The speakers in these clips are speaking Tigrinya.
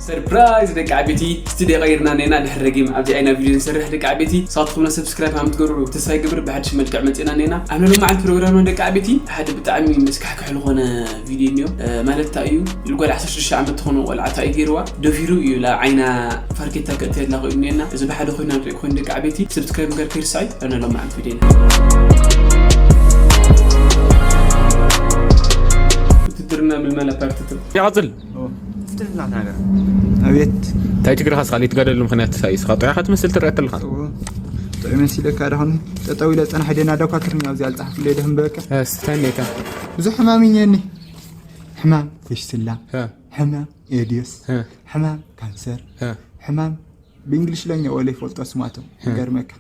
ሰርፕራይዝ ደቂ ዓበይቲ፣ ስቱድዮ ቀይርና ነና። ድሕሪ ረጊም ኣብዚ ዓይና ቪድዮ ንሰርሕ ደቂ ዓበይቲ። ንስኻትኩም ሰብስክራይብ ሃም ትገብሩ ተስፋ ይገብር። ብሓድሽ መልክዕ መፂና ነና። ኣነ ሎማዓንቲ ፕሮግራምና ደቂ ዓበይቲ ሓደ ብጣዕሚ መስካሕክሕ ዝኾነ ቪድዮ እኒኦ። ማለት እንታይ እዩ? ልጓል ዓሰርተ ሽዱሽተ ዓመት ትኾኑ ቆልዓ እንታይ እዩ ገይርዋ? ደፊሩ እዩ ላ ዓይና ፋርኬታ ከእትየላ ኮይኑ ነና። እዚ ብሓደ ኮይና ንርኢ ኮይኑ ደቂ ዓበይቲ ሰብስክራይብ ምግባር ከይርሳዕ እዩ። ኣነ ሎማዓንቲ ቪድዮና ውትድርና ምልመላ ፓርት ቱ ይቐጽል። ፍትሕ እናተናገረ። ኣቤት። እንታይ ችግርኻ እስኻ? ዘይትጋደሉ ምኽንያት እንታይ እዩ? እስኻ ጥዑይ ኢኻ ትመስል ትረአ ተለኻ። ጥዑይ መሲለካ ደኹን? ጠጠው ኢለ ጸናሕ ደና ዶኳትርኒ ኣብዚ ኣልጻሕኩ ለይ ደህም በካ። እስቲ እንታይ እኒኤካ? ብዙሕ ሕማም እየኒ። ሕማም ፌሽትላ፣ ሀ። ሕማም ኤድስ፣ ሀ። ሕማም ካንሰር፣ ሀ። ሕማም ብእንግሊሽለኛ ወለ ይፈልጦ ስማቶም። ሀ። ይገርመካ።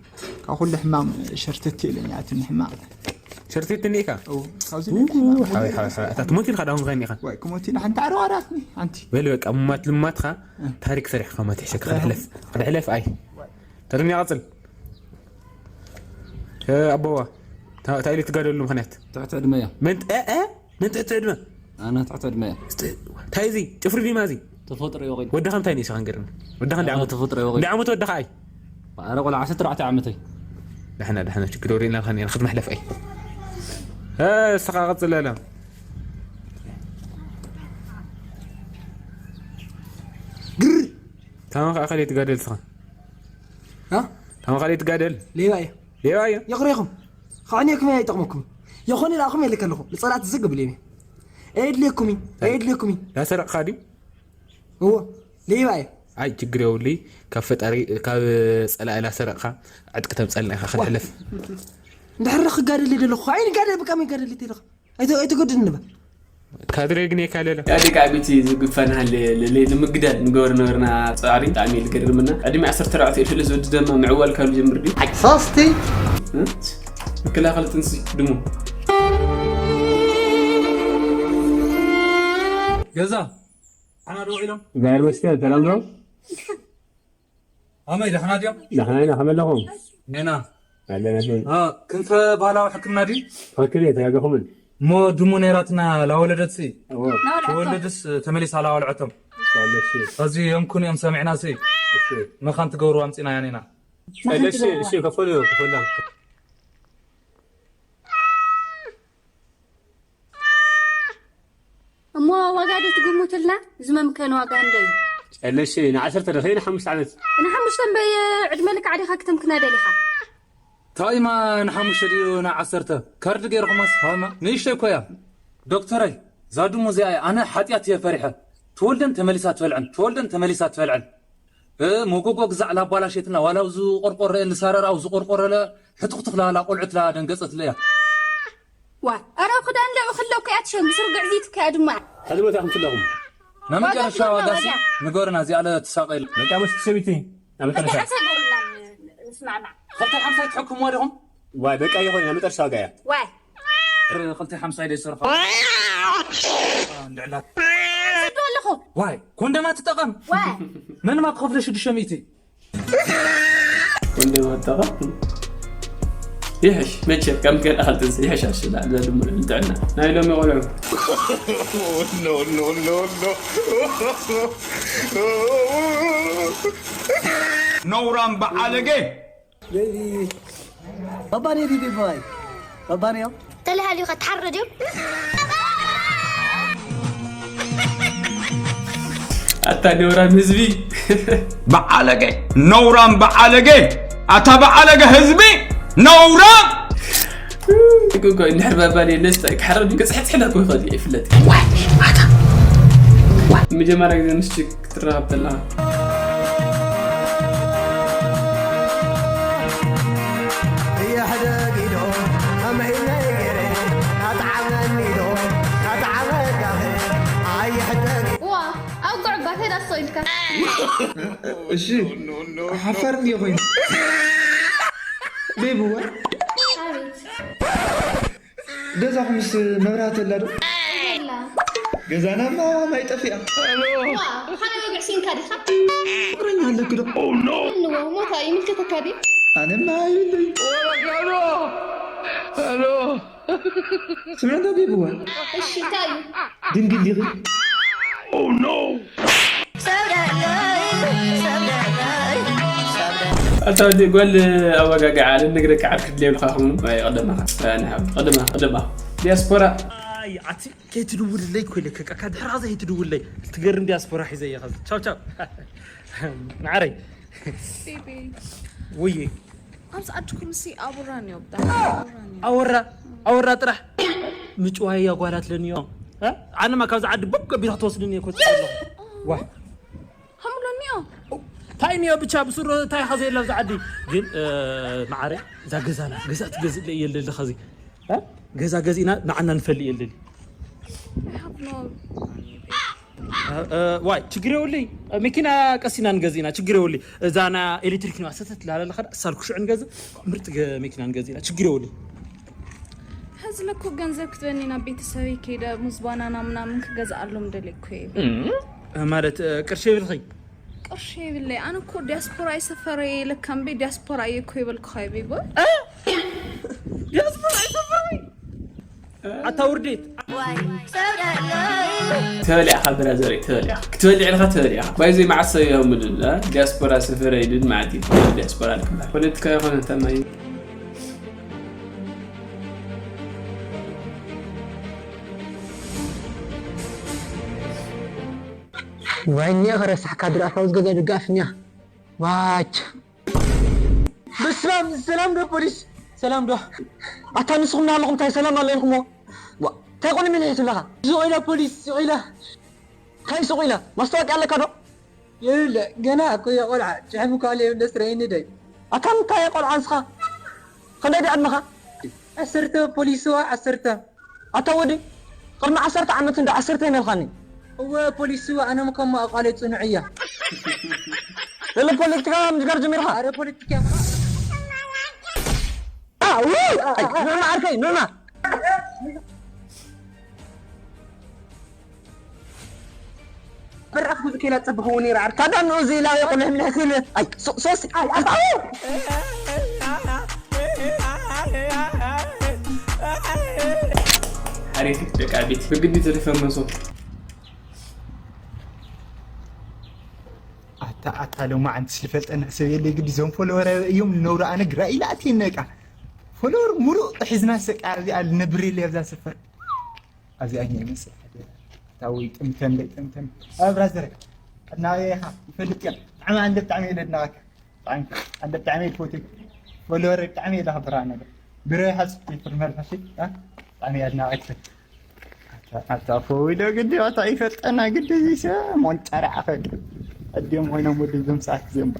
ካብ ኩሉ ሕማም ሸርተት ኢለኛ፣ ኣትኒ ሕማም። ሸርተት እኒኤካ? እዎ፣ ካብዚ ኡ፣ ነታ ሕማም ሓወይ፣ ሓወይ፣ ሓወይ። ኣታ ትሞት ኢልካ ዳኹም ኸይኒኻ? ወይ፣ ክሞት ኢለ ሓንቲ ዓረቕ ኣራትኒ፣ ሓንቲ። በል በቃ፣ ምማት ልማትኻ እ። ታሪክ ሰሪሕካ ማት ይሕሸካ። ኣታ ክድሕለፍ፣ ክድሕለፍ ኣይ። ተርኛ ቀጽል። እ፣ ኣቦዋ፣ ታ-፣ እንታይ ኢሉ ትጋደሉ ምኽንያት? ትሕቲ ዕድመ እያ። ምን ጥ-፣ እ፣ እ? ምን ትሕቲ ዕድመ? ኣነ ትሕቲ ዕድመ እየ። እስቲ፣ እንታይ እዚ? ጭፍሪ ዲማ እዚ? ተፈጥሮ ይወቒል። ወድኻ እንታይ ንእስኻ ንገርኒ? ወድኻ እንደ ኣነ ዓመት? ተፈጥሮ ይወቒል። እንደ ዓመት ወድኻ ኣይ? ኣረ ቆልዓ ዓሰርተ ኣርባዕተ ዓመተይ። ደሕና፣ ደሕና፣ ችግር ወሬና ኢልካ ነይራ፣ ክትመሕለፍ ኣይ። እ፣ እስኻ ቀጽል ኣለ። ግር! ታማ ከኣ ካልእ ትጋደል እስኻ። እ? ታማ ካልእ ትጋደል። ሌባ እየ። ሌባ እየ። የቕሬኹም። ከዕንየኩም እየ ኣይጠቕመኩም። የኾነ ኢላኹም የልከ ኣለኹ። ንጸላት ዝግ ብሌኒ። ኣየድልየኩም እዩ። ኣየድልየኩም እዩ። ዳሰረቕኻ ድዩ? እዎ። ሌባ እየ። ኣይ፣ ችግር የብሉይ። ካብ ፈጣሪ፣ ካብ ጸላኢ ላሰረቕኻ፣ ዕጥቂ ተምጸልና ኢኻ፣ ክንሕለፍ። እንድሕር ክጋደል እየ ደለኹ። ኣይ፣ ንጋደል፣ ብቃ መይ ጋደል እየ ደለኹ። ኣይተ-፣ ኣይተገድን ንበል። ካድሬ ግን የካለለ። ያደግ ዓቢቲ ዝግፈን ሃለ ለለ ንምግዳል ንገበር ነበርና ጻዕሪ ብጣዕሚ እዩ ዝገርምና። ዕድሜ ዓሰርተ ኣርባዕተ እዩ ዝወዲ ደማ ምዕዋል ካብ ዝጀምር ድዩ? ሶስቲ። እ? ምክልኻል ጥንሲ ድሙ። ገዛ፣ ሓና ዶ ኢሎም? እግዚኣብሔር ይመስገን፣ ሰላም ነው? ኣመይ፣ ደሕና ድዮም? ደሕና ኢና፣ ከመይ ኣለኹም? ኔና። ኣለና፣ ኣሜን። አ፣ ክንፈ ባህላዊ ሕክምና ድዩ? ትኽክል እየ፣ ተጋገኹምን። እሞ ድሙ ነይራትና ላወለደትሲ? እዎ። ተወለድስ ተመሊሳ ላወልዐቶም። ኣለሽ። ሕዚ የንኩን እዮም ሰሚዕናሲ። እሺ። መኻን ትገብሩ ኣምጺና እያ ኔና። ኣለሽ፣ እሺ፣ ከፈሉ፣ ከፈሉ። እሞ ዋጋ ዶ ትግምቱልና? እዚ መምከኒ ዋጋ እንደ እዩ? ጨለሽ ንዓሰርተ ዶ ንሓሙሽተ ዓመት? ንሓሙሽተ እምበይ ዕድመ ልክዓ ዲኻ ክተምክና ደሊኻ? ታይማ ንሓሙሽተ ድዩ ንዓሰርተ? ካርድ ገይርኹማስ ሃማ ንእሽተይ እኮ እያ። ዶክተረይ፣ እዛ ድሙ እዚኣ እያ ኣነ ሓጢኣት እየ ፈሪሐ። ትወልደን ተመሊሳ ትበልዐን፣ ትወልደን ተመሊሳ ትበልዐን። እ፣ መጎጎ ግዛዕ ላባላሸትና፣ ዋላ ኣብዚ ቆርቆሮ እየ ልሳረር፣ ኣብዚ ቆርቆሮ ለ ሕትኽትኽ ላላ ቆልዑት ላ ደንገጸት ለያ። ዋ፣ ኣረ ክዳን ለኡ ክለኩ እያ ትሸም፣ ስርግዕ ዚትከያ ድማ። ሕዚ ቦታ ከምትለኹም። ናይ መጨረሻ ዋጋ ዋጋ ሲ ዋጋ። ንገሩና፣ እዚኣ ለ ትሳቐ ኢለ። በቃ፣ መስኪ ሰበይቲ፣ ናይ መጨረሻ። ሓምሳ ይገብሩልና፣ ንስማዕማዕ። ክልተ ሓምሳ ይትሕክምዋ ዲኹም? ዋይ፣ በቃ ይኹን፣ ናይ መጨረሻ ዋጋ እያ። ዋይ። ክልተ ሓምሳ ኢለ ይሰርሖ። እንድዕላት። ሰዶ ኣለኹ። ዋይ፣ ኮንደማ ትጠቐም። ዋይ። መን ማ ክኸፍለ ሽዱሽተ ሚእቲ? ኮንደማ ትጠቐም። ይሕሽ፣ መቸም፣ ከም ገለ ካልጥንሲ ይሕሽ፣ ኣሽላ፣ ዘድሙ ልጥዕና። ናይ ሎሚ ቆልዑ። ኖ፣ ኖ፣ ኖ፣ ኖ። ነውራም በዓለጌ። ቤቢ። ባባ ነይ ቢቢ ቦይ። ባባ ነይ። ተለሃልዩ ኸትሓርድ እዩ። ኣታ ነውራም ህዝቢ። በዓለገ። ነውራም በዓለገ። ኣታ በዓለገ ህዝቢ። ነውራም። እኮ፣ እኮ፣ እንድሕር ባባ ነይ ነስተ ክሓርድ እዩ። ክጽሕጽሕና እኮ ይኸእል እዩ፣ ይፍለጥ። ዋይ፣ ኣታ። ዋይ። መጀመርያ ግዜ ምስ ችክ ክትራኸብ ተለኻ። የሕደግ ኢዶ ከመይ ኢለ ገይረ ኣጥዓመኒ ኢዶ ኣጥዓመካ ኣይሕደግ። ዋ፣ ኣብ ጉዕባ ተዳሶ ኢልካ። እሺ፣ ሓፋር እንድየ ኮይኑ። ቤቢ፣ ወይ? ኣቤት። ገዛኹምስ መብራህቲ ኣላ ዶ? የላ። ገዛናማ ማይ ጠፊኣ። ዋ፣ ብኻልእ ወግዒ ሲንካ ዲኻ? ፍቕረኛ ኣለኪ ዶ? እንዎ፣ ሞታ ይምልከተካ ድዩ? ኣነማ የብለይ። ስምዒ እንዳ ቤብዋ። እሺ፣ እንታይ እዩ? ድንግል ዲኺ? ኣታ ወዲ ጓል ኣወጋግዓ ልነግረካ ዓርኪ ድለ ይብልካ ኹም። ኣይ፣ ቀደማኻ። ኣይ፣ ንሓው። ቀደማ፣ ቀደማ። ዲያስፖራ። ኣይ፣ ኣቲ ከይትድውልለይ እኮ ኢለካ፣ ካብ ድሕሪ ኸዛ ከይትድውልለይ። ትገርም ዲያስፖራ ሒዘ እየ ኸዚ። ቻው፣ ቻው። ማዕረይ። ቤቢ። ውይ። ኣብዚ ዓድኩም ሲ ኣቡራ እኒኦ፣ ብጣዕሚ ኣቡራ እኒኦ። ኣወራ፣ ኣወራ ጥራሕ። ምጭዋይ ኣጓላት ለኒዮ። እ? ኣነማ ካብዚ ዓዲ ቡቅ ኣቢልካ ትወስድኒ እኮ ትፅእ ኣለኹ። ዋ። ሃምሎ እኒኦ። እንታይ እኒኦ ብቻ ብስሩ እንታይ ኢኻ ዘየላ ኣብዚ ዓዲ? ግን፣ እ፣ ማዕረ፣ እዛ ገዛና፣ ገዛ ትገዝእ የለ ኣለኻ እዚ። እ? ገዛ ገዚእና ንዓና ንፈልእ የለ። I have no money, babe. እ፣ እ፣ ዋይ፣ ችግር የብሉይ። መኪና ቀሲና ንገዚእና፣ ችግር የብሉይ። እዛ ና ኤሌክትሪክ ነው፣ ሰተት ላለ ለኸ፣ ሳልኩ ሽዑ ንገዝእ፣ ምርጥ ገ-፣ መኪና ንገዚእና፣ ችግር የብሉይ። ሕዚ ለኮ ገንዘብ ክትበኒ ናብ ቤተሰበይ ከይደ ሙዝ ባናና ምናምን ክገዝኣሎም ደለ እኮ እየ። እም፣ ማለት፣ እ፣ ቅርሺ የብልኺ? ቅርሺ የብለይ። ኣነ እኮ ዲያስፖራ ይሰፈረ ለካ እምበይ ዲያስፖራ እየ እኮ ይበልኩኻ ቤቦ። እ? ዲያስፖራ ይሰፈረ? ኣታ ውርዴት። ተበሊዕኻ ብራዘረይ፣ ተበሊዕኻ። ክትበልዕ ኢልካ ተበሊዕኻ። ባይዘይ መዓስ ሰብ እዮም ምድል፣ እ? ዲያስፖራ ሰፈረ ይድን ማለት እዩ። ዲያስፖራ ልክምባር። ፖለቲካ ይኾነ እንተማይ። ዋይ፣ እኒኣ ኸረሳሕካ ድራፍ፣ ኣብዚ ገዛ ደጋፍ እኒኣ። ዋች። በስመ ኣብ፣ ሰላም ዶ ፖሊስ? ሰላም ዶ? ኣታ ንስኹም ናሃለኹም እንታይ ሰላም ኣሎ ኢልኩሞ? ዋ፣ እንታይ ኾነ ምን ሒቱ ኣለኻ? ሱቕ ኢላ ፖሊስ፣ ሱቕ ኢላ። እንታይ ሱቕ ኢላ? ማስታወቂያ ኣለካ ዶ? የብለ፣ ገና እኮ እየ ቆልዓ። ጭሕሚ እኳ ለየብለ ስረይኒ ደይ። ኣታ እንታይ ቆልዓ ንስኻ? ክንደይ ድዩ ዕድመኻ? ዓሰርተ ፖሊስዋ፣ ዓሰርተ። ኣታ ወዲ፣ ቅድሚ ዓሰርተ ዓመት እንዶ ዓሰርተ ነልኻኒ። እወ፣ ፖሊስዋ፣ ኣነ ምከማ ኣቋለይ ጽኑዕ እያ። ለለ ፖለቲካ ምጅጋር ጀሚርካ? ኣረ ፖለቲካ። አ፣ ው፣ ኣይ፣ ኖና ዓርከይ፣ ኖና። በራፍ ጉዝ ከይላ ጽብህዎ ነይራ ዓርካ። ካዳ ንኡ ዘይላ የቑልሕ ምልሕክን። ኣይ፣ ሶ-፣ ሶስ፣ ኣይ፣ ኣይ፣ ኣይ። ሓሪፍ ደቂ ዓበይቲ ብግዲ ተደፈመሶ። ኣታ፣ ኣታ፣ ሎማዓንቲ ዝፈልጠና ሰብ የለ ግዲ። እዞም ፎሎወር እዮም ንነብሩ። ኣነ ግራ ኢላ ኣትየኒ በቃ። ፎሎወር ሙሉእ ሒዝና ሰቃ ኣብዚኣ ልነብር የለ ኣብዛ ሰፈር። ኣብዚኣ እኛ ይመስል ሓደ ታዊ ጥምተን ደይ ጥምተን። ኣብ ብራዘር፣ እና ኢኻ ይፈልጥ እያ። ብጣዕሚ ኣንደ ብጣዕሚ የለ ድናቃካ። ብጣዕሚ ኣንደ ብጣዕሚ የለ ፎቶ። ፎሎወር ብጣዕሚ የለ ክብራ ነገር። ብረ ሓጽ ይፍርመር ፋሲ፣ አ? ብጣዕሚ ኣድናቂ። ኣታ፣ ኣታ ፎይ ዶ ግዲ፣ ኣታ ይፈልጠና ግዲ፣ እዚ ሰብ ሞንጫራ ዓኸ። ኣዲኦም ኮይኖም ወዲ እዞም ሰዓት እዚኦም።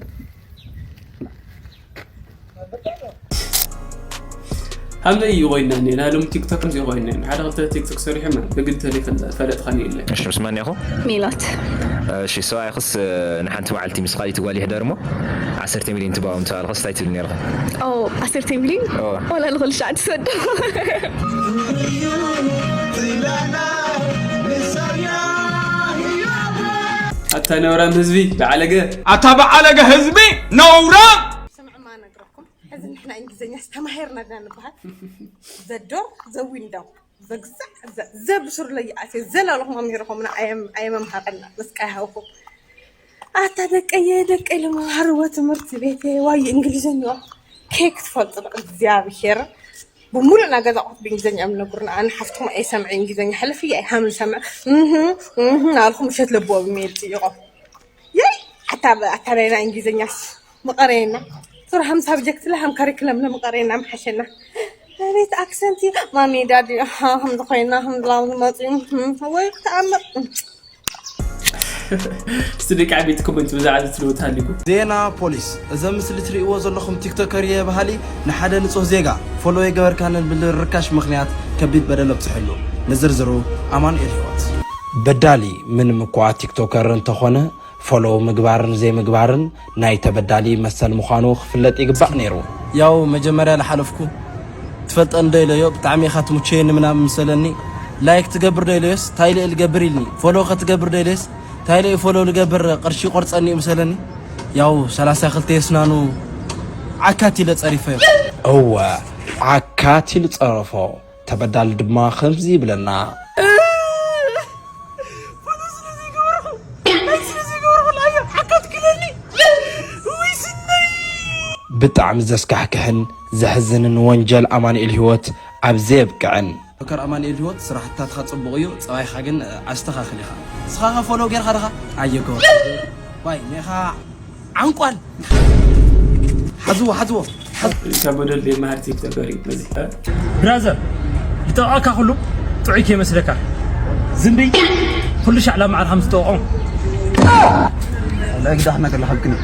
ሃምዘ እዩ ኮይና እኒአ፣ ናይ ሎሚ ቲክቶክ ከምዚ እዩ ኮይና። ሓደ ክልተ ቲክቶክ ሰሪሑ፣ መን ብግዲ ተለይ ፈለ-፣ ፈለጥኻኒ የለ። እሺ፣ ምስ መን ኢኹ? ሜላት። እሺ፣ ሰብኣይኽስ፣ ንሓንቲ በዓልቲ ምስ ካልኣይቲ ጓል ይሕደር እሞ፣ ዓሰርተ ሚልዮን ትባኦም ተባልኽስ፣ እንታይ ትብል ነይርኺ? ኦ፣ ዓሰርተ ሚልዮን? ኦ። ወላ ንኹሉ ሻዕ ትሰዶ። ኣታ ነውራም ህዝቢ፣ በዓለገ። ኣታ በዓለገ ህዝቢ፣ ነውራም! ስምዕማ ነግረኩም፣ ሕዚ ንሕና እንግሊዝኛ ዝተማሄርና ዲና ንበሃል። ዘዶር፣ ዘዊንዳው፣ ዘግዛዕ፣ ዘ-፣ ዘብሱር ለይኣሴ፣ ዘላለኹም ኣምሂርኹምና፣ ኣየም-፣ ኣየመምሃረና፣ መስቃ ይሃብኩም። ኣታ ደቀየ፣ ደቀይ ልመሃርዎ ትምህርቲ ቤት፣ ዋይ እንግሊዝኛ፣ ኬክ ትፈልጡ ዶ? እግዚኣብሔር፣ ብሙሉእ ናይ ገዛ ኣቑሑት ብእንግሊዝኛ እዮም ዝነግሩና። ኣነ ሓፍትኹም ኣይሰምዐ እንግሊዝኛ፣ ሕልፍ እየ፣ ኣይሃምን ሰምዐ። እህ፣ እህ፣ እናበልኩም ምሸት ለብዎም እዮም የልጥይቖም። የይ፣ ኣታ፣ ኣታ ናይና እንግሊዝኛስ ምቐረየና። ስሩ ሃም ሳብጀክት ለ ሃም ካሪክለም ለ ምቐረየና ምሓሸና። ኣቤት ኣክሰንቲ፣ ማሚ ዳዲ፣ ሃ፣ ሃም ዝኾይና፣ ሃም ዝላው ዝመጽኡ፣ ህም፣ ወይ ተኣምር። እስቲ ደቂ ዓበይቲ ኮመንት ብዛዕባ እዚ ትልዎ ተሃሊኩም። ዜና ፖሊስ። እዚ ኣብ ምስሊ ትርእይዎ ዘለኹም ቲክቶከር እየ በሃሊ ንሓደ ንጹህ ዜጋ ፎሎ የገበርካንን ብልርካሽ ምኽንያት ከቢድ በደል ኣብጽሐሉ። ንዝርዝሩ ኣማኑኤል ህይወት። በዳሊ ምንም እኳ ቲክቶከር እንተኾነ፣ ፎሎው ምግባርን ዘይምግባርን ናይ ተበዳሊ መሰል ምዃኑ ክፍለጥ ይግባእ ነይሩ። ያው መጀመርያ ዝሓለፍኩ ትፈልጠኒ ዶ ኢለዮ፣ ብጣዕሚ ኢኻ ትምቸየኒ ምናምን ምሰለኒ፣ ላይክ ትገብር ዶ ኢለዮስ፣ ታይ ኢለ ልገብር ኢልኒ፣ ፎሎው ከትገብር ዶ ኢለዮስ፣ ታይ ኢለ ፎሎው ልገብር፣ ቅርሺ ቆርጸኒ እዩ ምሰለኒ፣ ያው ሰላሳ ክልተ የስናኑ ዓካት ኢለ ጸሪፈዮ። እወ፣ ዓካት ኢሉ ጸረፎ። ተበዳሊ ድማ ከምዚ ይብለና። ፎቶ ስለ ዘይገበርኹ፣ ላይክ ስለ ዘይገበርኹ፣ ላይክ ሓካት ክለኒ። ውይ ስነይ። ብጣዕሚ ዘስካሕክሕን ዘሕዝንን ወንጀል ኣማኑኤል ህይወት ኣብዚ የብቅዕን። ዶክተር ኣማኑኤል ህይወት፣ ስራሕታትኻ ጽቡቕ እዩ፣ ጸባይኻ ግን ኣስተኻኽል ኢኻ። ንስኻ ኸ ፎሎ ጌርካ ዲኻ? ኣየጎ። ዋይ፣ ሜኻ ዓንቋል። ሓዝዎ፣ ሓዝዎ። ካብ በደል የመሃር ቲክቶከር እዩ። በዚ፣ እ? ብራዘር፣ ይጠቕዓካ ኩሉ ጥዑይ ከይመስለካ። ዝንቢ ኩሉ ሻዕ ላብ መዓር ከም ዝጠቕዖ። ወላሂ ግዳሕና ከላ ሓብክኒ።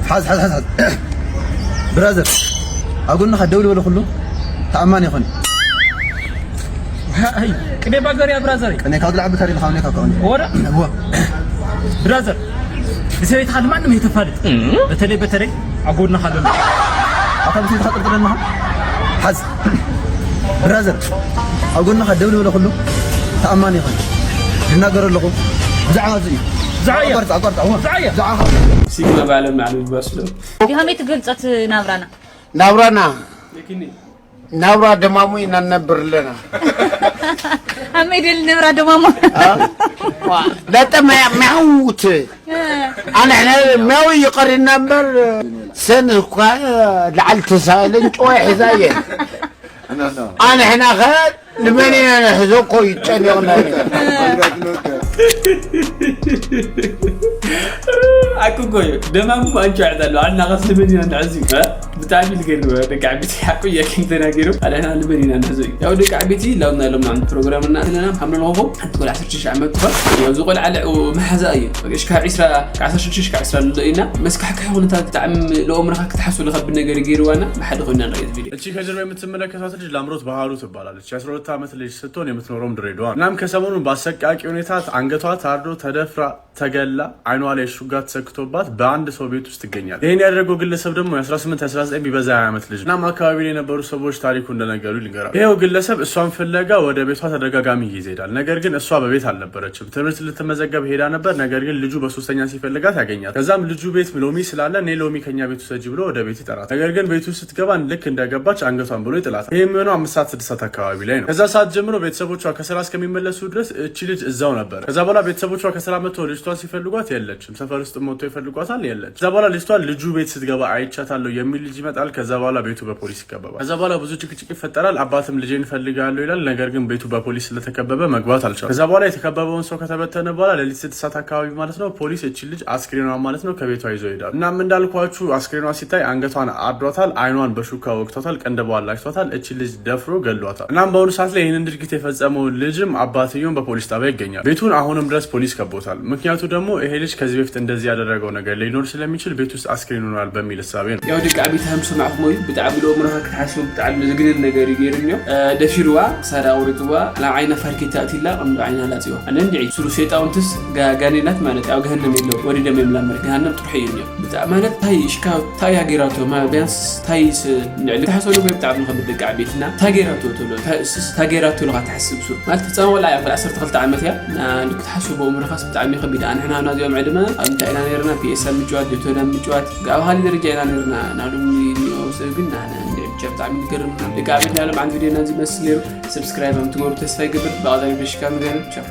ሓዝ፣ ሓዝ፣ ሓዝ፣ ሓዝ። ብራዘር፣ ኣብ ጎንኻ ደው ዝበለ ኩሉ ተኣማኒ ይኾን። ኣይ፣ ቅኔ ባገር እያ ብራዘር። ቅኔ ካብ ዝለዓል ብታሪ ልኻውኒ ካብ ከውን። ወረ? እዎ። ብራዘር፣ ብሰበይትኻ ንማንም ኣይተፋልጥ። በተለይ፣ በተለይ ኣብ ጎንኻ ዘሎ። ኣታ ብሰበይትኻ ጥርጥር ኣለኻ? ሓዝ። ብራዘር፣ ኣብ ጎንኻ ደው ዝበለ ኩሉ ተኣማኒ ይኾን። ዝናገር ኣለኹ። ብዛዕባ እዚ እዩ። ብዛዕባ እያ። ኣቋርጽ፣ ኣቋርጽ፣ እዎ። ብዛዕባ እያ። ብዛዕባ ሲግማ ብዓለም ንዓለም ይባስሎ። ብኸመይ ትገልጾ እቲ ናብራና? ናብራና፣ ለኪኒ። ናብራ ደማሙ ኢና ንነብር ኣለና። ኣመይ ደል ናብራ ደማሙ። አ? ዋ፣ ለጠ መያ-፣ መያውት። ኣነ ሕነ መያው ይቐርና እምበር፣ ሰን እኳ ላዕሊ ተሳእለን ጨዋ ሒዛ እየ። ኣነ ሕና ኸ ንመን ኢና ንሕዞ እኮ ይጨነቕና እዩ። ኣኩ እኮ እዩ። ደማሙ ኣንጫዕ ዘሎ። ኣና ኸስ ንመን ኢና ንሕዚ? እ? ብጣዕሚ ልገርም ደቂ ዓበይቲ ሓቁ እየ ከም ተናገሩ። ኣዳና ንመን ኢና ንሕዞ እዩ። ያው ደቂ ዓበይቲ ላውና ሎም ናም ፕሮግራምና ኣለና። ሓምሎ ለኾ ሓንቲ ቆልዓ ዓሰርተ ሽዱሽተ ዓመት ትኾን። ያው እዚ ቆልዓ ልዕኡ መሓዛ እዩ። በቃ፣ እሽካ ዒስራ፣ ካብ ዓሰርተ ሽዱሽተ ካብ ዒስራ ንሎ ኢና። መስካሕካሒ ኩነታት ብጣዕሚ ለኦምርኻ ክትሓስቡ ለኸብድ ነገር ገይርዋና። ብሓደ ኮይና ንርኢ እዚ ቪድዮ። እቺ ከጀርባ የምትመለከቷት ልጅ ላምሮት ባህሩ ትባላለች። የ12 ዓመት ልጅ ስትሆን የምትኖረውም ድሬዳዋ ነው። እናም ከሰሞኑን በአሰቃቂ ሁኔታ አንገቷ ታርዶ ተደፍራ ተገላ አይኗ ላይ ሹጋ ተሰክቶባት በአንድ ሰው ቤት ውስጥ ትገኛለች። ይህን ያደረገው ግለሰብ ደግሞ የ18 የ19 ቢበዛ የ20 ዓመት ልጅ ነው። እናም አካባቢ ላይ የነበሩ ሰዎች ታሪኩ እንደነገሩ ልንገራችሁ። ይኸው ግለሰብ እሷን ፍለጋ ወደ ቤቷ ተደጋጋሚ ጊዜ ይሄዳል። ነገር ግን እሷ በቤት አልነበረችም። ትምህርት ልትመዘገብ ሄዳ ነበር። ነገር ግን ልጁ በሶስተኛ ሲፈልጋት ያገኛት። ከዛም ልጁ ቤት ሎሚ ስላለ እኔ ሎሚ ከኛ ቤት ውሰጂ ብሎ ወደ ቤት ይጠራታል። ነገር ግን ቤቱ ስትገባ ልክ እንደገባች አንገቷን ብሎ ይጥላታል። ይህ የሚሆነው አምስት ሰዓት፣ ስድስት ሰዓት አካባቢ ላይ ነው። ከዛ ሰዓት ጀምሮ ቤተሰቦቿ ከስራ እስከሚመለሱ ድረስ እቺ ልጅ እዛው ነበር። ከዛ በኋላ ቤተሰቦቿ ከስራ መጥተው ልጅቷን ሲፈልጓት የለችም። ሰፈር ውስጥ መጥተው ይፈልጓታል፣ የለችም። ከዛ በኋላ ልጅቷን ልጁ ቤት ስትገባ አይቻታለሁ የሚል ልጅ ይመጣል። ከዛ በኋላ ቤቱ በፖሊስ ይከበባል። ከዛ በኋላ ብዙ ጭቅጭቅ ይፈጠራል። አባትም ልጄን እፈልጋለሁ ይላል። ነገር ግን ቤቱ በፖሊስ ስለተከበበ መግባት አልቻለም። ከዛ በኋላ የተከበበውን ሰው ከተበተነ በኋላ ሌሊት ስድስት ሰዓት አካባቢ ማለት ነው ፖሊስ እቺ ልጅ አስክሬኗን ማለት ነው ከቤቷ ይዞ ይሄዳል። እናም እንዳልኳችሁ አስክሬኗ ሲታይ አንገቷን አርዷታል፣ አይኗን በሹካ ወቅቷታል፣ ቅንድቧን ላጭቷታል። እቺ ልጅ ደፍሮ ገሏታል። እናም በአሁኑ ሰዓት ላይ ይህንን ድርጊት የፈጸመው ልጅም አባትየውም በፖሊስ ጣቢያ ይገኛል። ቤቱን አሁንም ድረስ ፖሊስ ከቦታል። ምክንያቱ ደግሞ ይሄ ልጅ ከዚህ በፊት እንደዚህ ያደረገው ነገር ሊኖር ስለሚችል ቤት ውስጥ አስክሬን ሆኗል በሚል እሳቤ ነው። ያው ደቂ ዓበይቲ ከም ዝሰማዕኩሞ እዩ። ብጣዕሚ ልኡምሮኻ ክትሓስቡ ብጣዕሚ ዝግንን ነገር እዩ ገይሩ እኒኦ። እ፣ ደፊርዋ፣ ክሳዳ ኣቑሪጥዋ፣ ናብ ዓይና ፋርኬታ ኣእትይላ፣ ቀንዲ ዓይና ላፅዋ። ኣነ እንድዒ፣ ስሩ ሸይጣውንትስ ጋ-፣ ጋኔናት ማለት ኣብ ገሃነም የለው፣ ወሪዶም እዮም ላምበር፣ ገሃነም ጥርሑ እዩ እኒኦ። ብጣ-፣ ማለት፣ ታይ ሽካ፣ ታይ ሃገራቶ፣ ማ-፣ ቢያንስ ታይ ስ-፣ ንዕሊ ተሓሰሉ ወይ ብጣዕሚ ንኸብድ ደቂ ዓበይትና፣ ታይ ገይራቶ ተሎ፣ ታይ ስስ፣ ታይ ገይራቶ ኢልኻ ትሓስብ ሱር። ማለት፣ ህፃን ቆልዓ እያ፣ ክል ዓሰርተ ክልተ ዓመት እያ። ና-፣ ልክ ትሓስቦ ምርኻስ ብጣዕሚ ከቢድ። ኣንሕና ናዚኦም ዕድመ፣ ኣብ እንታይ ኢና ነይርና? ፒኤስ ኣብ ምጭዋት፣ ጆቶን ኣብ ምጭዋት፣ ኣብ ሃሊ ደረጃ ኢና ነይርና። ናሉም ኒ-፣ ኒኦ ሰብ ግን፣ ናና እንድዒ ብቻ ብጣዕሚ ንገርምና። ደቂ ዓበይትና፣ ሎም ዓንድ ቪድዮ ናዚ መስል ነይሩ። ሰብስክራይብ ኣብ ትገብሩ ተስፋ ይገብር። ብቐዳሚ በሽካ ንገርም። ቻው።